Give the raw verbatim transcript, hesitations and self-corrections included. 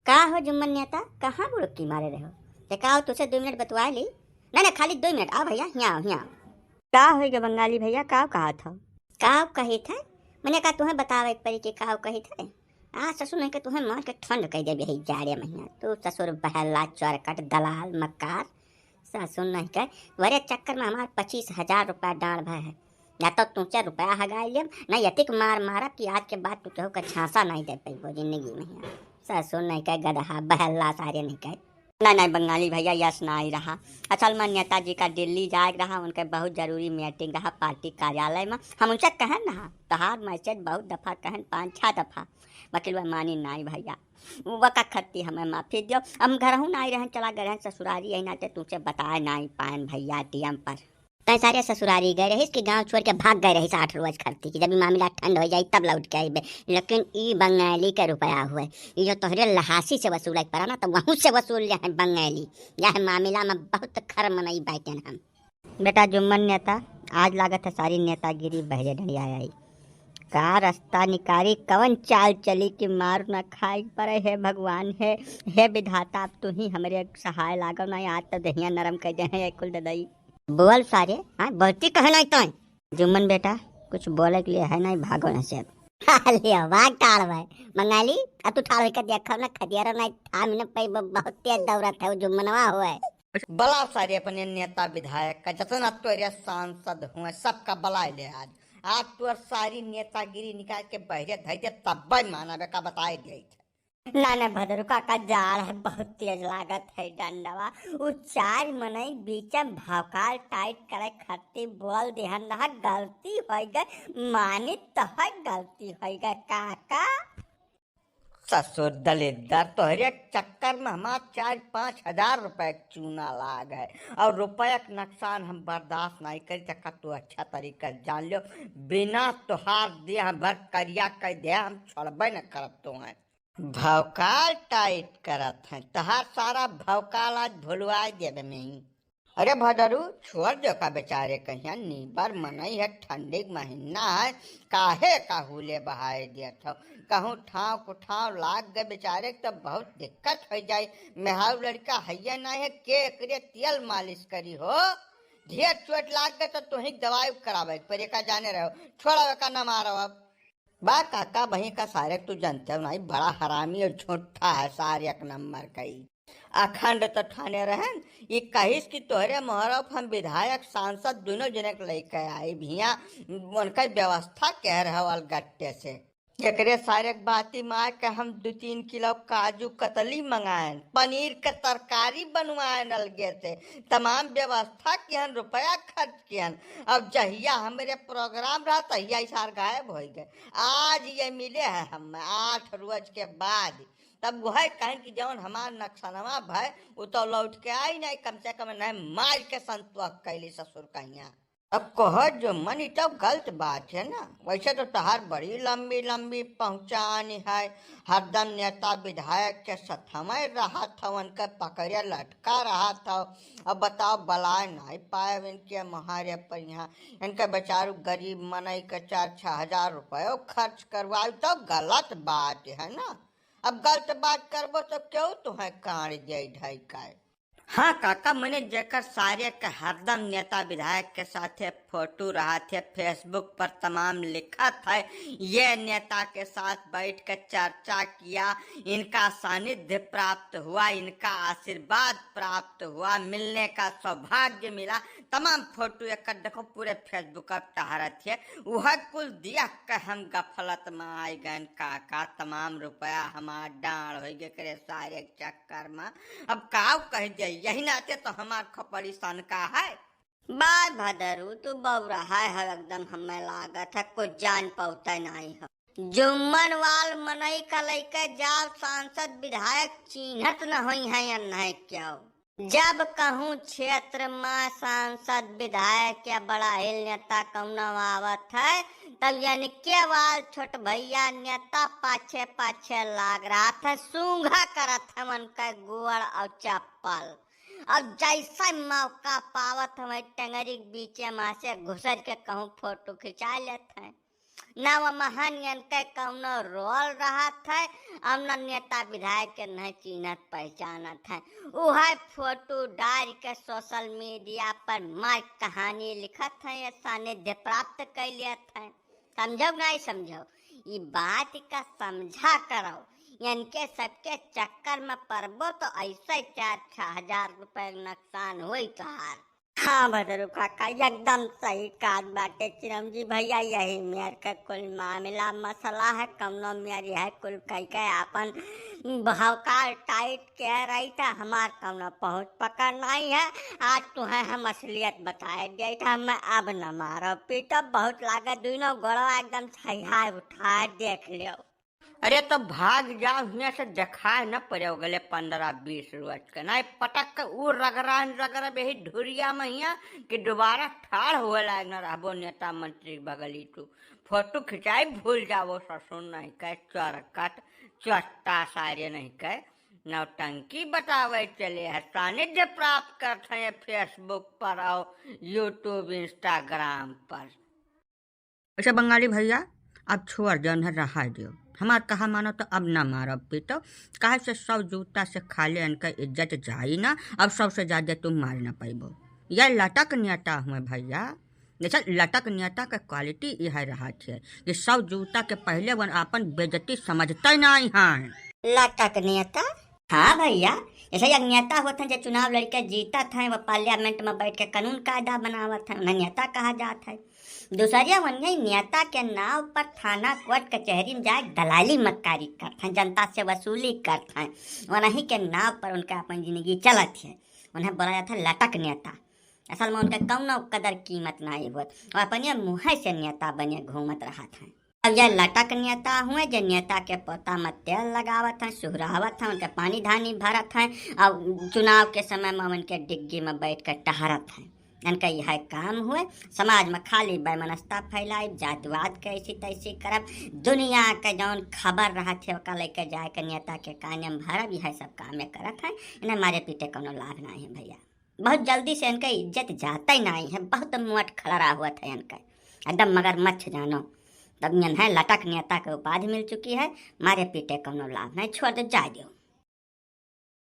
का हो जुम्मन नेता, कहाँ बुड़ुक्की मारे रहो? ते का हो, तुझसे दो मिनट बतुआ ली? नहीं, नहीं, खाली दो मिनट। आओ भैया, हियाँ आओ, हियाँ आओ। का होइगा बंगाली भैया, का कहत हो? का कहित है? मने का तुहें बतावे के पड़ी कि का कहित है? आ ससुर नहीं के तुहें मार के ठंड कह देबे है जाड़े महीना। तू ससुर बहला, चौरकट, दलाल, मक्कार। ससुर नहीं के, वरे चक्कर में हमार पच्चीस हजार रुपया डांड़ भय है। या तो तुझसे रुपया हगाई लेब, ना यतिक मार मारब कि आज के बाद तू केहू के झांसा नहीं दे पैबो जिंदगी में। ससुर नहीं के, गदहा, बहला सारे नहीं के। नहीं, नहीं, बंगाली भैया, यस ना आई रहा। असल में नेताजी का दिल्ली जाए रहा, उनके बहुत जरूरी मीटिंग रहा पार्टी कार्यालय में। हम उनसे कहन रहा, तहार मैसेज बहुत दफा कहन, पाँच छह दफा, बाकी वह मानी नहीं भैया। वका खत्ती हमें माफी दियो। हम घरहू ना आई रहन, चला गए रहन ससुरारी, यही नाते तुमसे बताए नहीं पाएन भैया टीएम पर। तै सारे ससुरारी गए रहिस कि गांव छोड़ के भाग गए रहिस आठ रोज खत्ती कि जब ई मामला ठंड हो जाई तब लौट के आइबे। लेकिन ई बंगाली के रुपया हुए, ई जो तोहरे लहासी से वसूले के पड़ा ना, तो वहू से वसूल ले हैं बंगाली। यह मामला में बहुत खर मनई बैठन हम। बेटा जुम्मन नेता, आज लागत है सारी नेतागिरी बहरे डंडिया आई। का रास्ता निकारी, कवन चाल चली कि मार न खाए पड़े। हे भगवान, हे, हे विधाता, अब तू ही हमरे सहाय लागो ना, आज तो दहिया नरम कर दे हैं ये कुल ददई। बोल सारे, हाँ, बोलती कहे नहीं तो। जुम्मन बेटा, कुछ बोले के लिए है नहीं, भागो यहाँ से अब। ले, भाग ठाड़ भाई। बंगाली, अब तू ठाड़ होकर देखो ना, खदियारो नहीं, थाम ही न पाई, ब-, बहुत तेज दौड़त है, वो जुम्मनवा हुए। बला सारे अपने नेता विधायक का, जितना तोरे सांसद हुए, सबका बला ले आज। आज तोर सारी नेतागिरी निकाल के बहरे धर दे, तब माना बेका बताए दे। ना, ना, भदरू काका, जाड़ है, बहुत तेज लागत है डंडवा। उ चार मनई बीच में भौकाल टाइट करे खातिर बोल दिहन रहा, गलती होइ गए, मानित तो है, गलती होइ गए काका। ससुर दलिद्दर, तोहरे चक्कर में हमार चार पाँच हजार रुपया के चूना लाग है, और रुपया के नुकसान हम बर्दाश्त नहीं करी। चक्का तू अच्छा तरीका से जान लो, बिना तोहार देह भर करिया कर दे, हम छोड़बे न करब तोहें। भौकाल टाइट करत हैं, तहार सारा भौकाल आज भुलवाए देबे में ही। अरे भदरू, छोड़ दो का बेचारे कहिया, नीबर मनई है, ठंडी के महीना है, काहे का हुले बहाए दियत हो? कहूँ ठाव कुठाव लाग गए बेचारे के तो बहुत दिक्कत हो जाई। मेहारू लड़का हइये ना है, के एकरे तेल मालिश करी हो? ढेर चोट लाग गए तो तुही दवाई करावे के पड़े का, जाने रहो, छोड़ो का ना मारो अब। बा काका, बही का सारे तू जानते हो नहीं, बड़ा हरामी और झूठा है सारे एक नंबर का ही। अखंड तो ठाने रहन, ये कहिस कि तोहरे मोहरफ हम विधायक सांसद दोनों जने के लेके आए भिया, उनका व्यवस्था कह रहा वाल गट्टे से। एकरे सारे के बाती मार के हम दो तीन किलो काजू कतली मंगाएन, पनीर के तरकारी बनवाएन अलगे से, तमाम व्यवस्था किहन, रुपया खर्च किहन। अब जहिया हमरे प्रोग्राम रहा तहिया इसार गायब होइ गए। आज ये मिले है हम आठ रोज के बाद, तब वह कहन कि जौन हमार नक्सनवा भय, उ तो लौट के आई नहीं, कम से कम नहीं मार के संतोष कैली ससुर कहिया। अब कह जुम्मन, ई तो गलत बात है ना। वैसे तो तहार बड़ी लंबी लंबी पहुँचानी है, हरदम नेता विधायक के सथमय रहत हवन, के पकड़े लटका रहत हव। अब बताओ, बलाए नहीं पाए इनके महारे पर यहाँ, इनके बेचारू गरीब मनई के चार छह हजार रुपयो खर्च करवाई तो गलत बात है ना। अब गलत बात करबो तो क्यों तुम्हें कांड जाई ढाई काय? हाँ काका, मने जेकर सारे के हरदम नेता विधायक के साथे फोटो रहत है, Facebook पर तमाम लिखत है, ये नेता के साथ बैठ के चर्चा किया, इनका सानिध्य प्राप्त हुआ, इनका आशीर्वाद प्राप्त हुआ, मिलने का सौभाग्य मिला, तमाम फोटो एकर देखो पूरे Facebook पर टहरत है। वह कुल देख के हम गफलत में आए गए काका, तमाम रुपया हमार डांड़ हो गए करे सारे चक्कर में। अब काव कह जाई, यही नाते तो हमार खोपड़ी सनका है। बाय भदरू, तू बौरा है, है एकदम, हमें लागत है कुछ जान पावते नहीं हो। जुम्मन वाल मनई का लइके जाव सांसद विधायक चीन्हत न होई है या नहीं क्यों। जब कहूँ क्षेत्र में सांसद विधायक या बड़ा हिल नेता कौनो आवत है, तब यनके वाल छोट भैया नेता पाछे पाछे लाग रहत है, सूंघा करत है उनका गोड़ और चप्पल। अब जैसे मौका पावत हमें टंगरी के बीचे में से घुसर के कहूँ फोटो खिंचा लेत हैं। ना वमहन यनके कौनो रोल रहत है, और ना नेता विधायक के नहीं चिन्हत पहचानत है। उहै फोटो डाल के सोशल मीडिया पर मार कहानी लिखत है, या सानिध्य प्राप्त कर लेत है। समझो नहीं समझो, ई बात का समझा करो। इनके सबके चक्कर में पड़बो तो ऐसे चार छह हजार रुपए नुकसान होई तोहार। हाँ भदरू काका, एकदम सही कहत बाटे चिरंजी भैया। यही मेर के कुल मामला मसला है, कौनो मेर यह कुल कह के आपन भौकाल टाइट के रही था। हमार कौनो पहुँच पकड़ नहीं है। आज तुहे हम असलियत बताए दे था, मैं अब न मारो पीटो, बहुत लागे दोनों गोड़वा एकदम सही उठा देख लियो। अरे तो भाग जाओ हियाँ से, देखाए न पड़े गले पन्द्रह बीस रोज के। नहीं पटक के ऊ रगड़ान रगड़ब यही ढुरिया में हियाँ कि दोबारा ठाढ़ होए लायक न रहबो नेता मंत्री बगली तू। फोटो खिंचाई भूल जाओ ससुर नहीं कहे, चरकट चट्टा सारे नहीं कहे, नौटंकी बतावे चले है, सानिध्य प्राप्त करत हैं Facebook पर और YouTube, Instagram पर। अच्छा बंगाली भैया, अब छोड़ जौन है रहा दियो। हमार कहा मानो तो अब ना मारब पीटो, काहे से सब जूता से खाले इनका इज्जत जाई ना, अब सबसे ज्यादा तुम मार ना पैबो। यह लटक नेता हुए भैया, जैसे लटक नेता का क्वालिटी यह रहा है कि सब जूता के पहले वन अपन बेइज्जती समझते नहीं हैं। लटक नेता? हाँ भैया, जैसे एक नेता होत हैं जो चुनाव लड़के जीतत हैं, वो पार्लियामेंट में बैठ के कानून कायदा बनावत हैं, उन्हें नेता कहा जात है। दूसरिया वनिया नेता के नाव पर थाना कोर्ट कचहरी में जाए दलाली मक्कारी करत हैं, जनता से वसूली करत हैं, वनही के नाव पर उनका अपन जिंदगी चलत है, उन्हें बोला जाता है लटक नेता। असल में उनका कौनो कदर कीमत नहीं होत, और अपने मुँह से नेता बने घूमत रहत हैं। अब यह लटक नेता हुए, जे नेता के पोता में तेल लगावत हैं, सुहरावत हैं, उनके पानी धानी भरत हैं, और चुनाव के समय में उनके डिग्गी में बैठ कर टहरत हैं। इनका यह काम हुए, समाज में खाली वैमनस्यता फैलाई, जातिवाद के ऐसी तैसी करब, दुनिया के जौन खबर रहत है ओका लेके जाए के नेता के काने में भरब, यह सब कामे करत हैं। इन्हें मारे पीटे कौनो लाभ नहीं है भैया। बहुत जल्दी से इनका इज्जत जाता ही नहीं है, बहुत मोट खलरा हुआ था इनका, एकदम मगरमच्छ जानो। तब इन्हें लटक नेता के उपाधि मिल चुकी है, मारे पीटे कौनो लाभ नहीं, छोड़ दो, जाए दो।